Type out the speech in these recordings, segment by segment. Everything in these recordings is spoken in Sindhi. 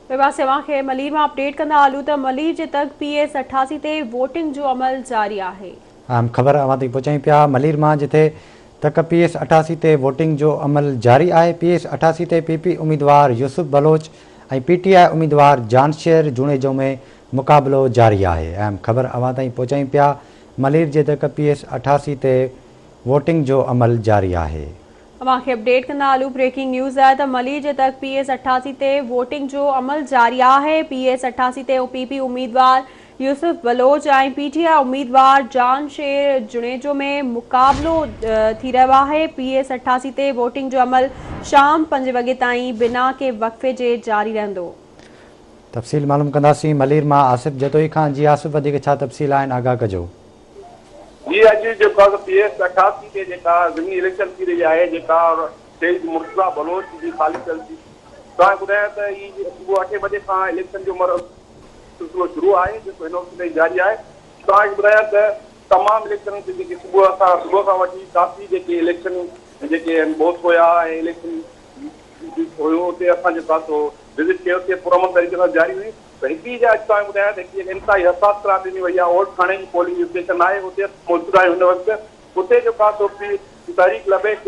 ٻئي پاسي اوهان کي ملير مان اپڊيٽ ڪندا هلون ته ملير جي تڪ پي ايس 88 تي ووٽنگ جو عمل جاري آهي. اهم خبر اوهان تائين پهچايون پيا ملير مان جتي تڪ پي ايس 88 تي ووٽنگ جو عمل جاري آهي پي ايس 88 تي پي پي اميدوار يوسف بلوچ ۽ پي ٽي آء اميدوار جانشير جوڻيجو ۾ مقابلو جاري آهي اهم خبر اوهان تائين پهچايون پيا ملير جي تڪ پي ايس 88 تي ووٽنگ جو عمل جاري آهي. اوهان کي اپڊيٽ ڪندا هلون بريڪنگ نيوز آهي ته ملير جي تڪ پي ايس 88 تي ووٽنگ جو عمل جاري آهي پي ايس 88 تي پي پي اميدوار يوسف بلوچ ۽ پي ٽي آء اميدوار جان شير جوڻيجو ۾ مقابلو ٿي رهيو آهي پي ايس 88 تي ووٽنگ جو عمل شام 5 وڳي تائين بنا ڪنهن وقفي جي جاري رهندو. تفصيل معلوم ڪنداسين ملير مان آصف جتوئي کان جي آصف وڌيڪ ڇا تفصيل آهن آگاهه ڪجو. جي اڄ جيڪو آهي سو پي ايس 88 تي جيڪا ضمني اليڪشن ٿي رهي آهي جيڪا شهيد مرتضيٰ بلوچ جي خالي ٿيل سيٽ توهان کي ٻڌايان ته هي صبح اٺين بجي کان اليڪشن جو سلسلو شروع آهي جيڪو هن وقت تائين جاري آهي توهان کي ٻڌايان ته تمام اليڪشن تي جيڪي صبح کان صبح کان وٺي ڪافي جيڪي اليڪشن جيڪي بوٿ هيا ۽ اليڪشن هيو اتي اسان جيڪو آهي سو وزٽ ڪيوسي پرامن طريقي سان جاري هئي ته هڪڙي جاء اڄ توهان کي ٻڌايان ته هڪڙي انتهائي حساس قرار ڏني وئي آهي اولڊ ٿاڻي جي پولنگ اسٽيشن آهي اتي اسان موجود آهيون هن وقت اتي جيڪو آهي سو تحريڪ لبيڪ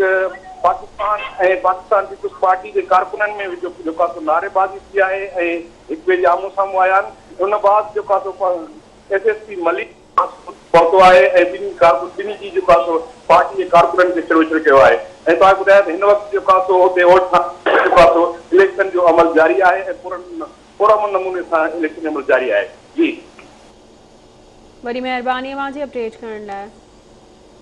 پاڪستان ۽ پاڪستان پيپلز پارٽي جي ڪارڪنن ۾ جيڪو آهي سو نعريبازي ٿي آهي ۽ هڪ ٻئي جي آمهون سامهون آيا آهن ان بعد جيڪو آهي سو ايس ايس پي ملير پهتو آهي ۽ ٻنهي ڪارڪن ٻنهي جي جيڪو آهي سو پارٽي جي ڪارڪنن کي ڇڙوڇڙ ڪيو آهي ۽ توهان کي ٻڌايان ته هن وقت جيڪو آهي سو اتي اولڊ ٿاڻي جيڪو آهي سو اليڪشن جو عمل جاري آهي ۽ پرامن نموني سان اليڪشن جو عمل جاري آهي جي. وڏي مهرباني اوهان جي اپڊيٽ ڪرڻ لاء.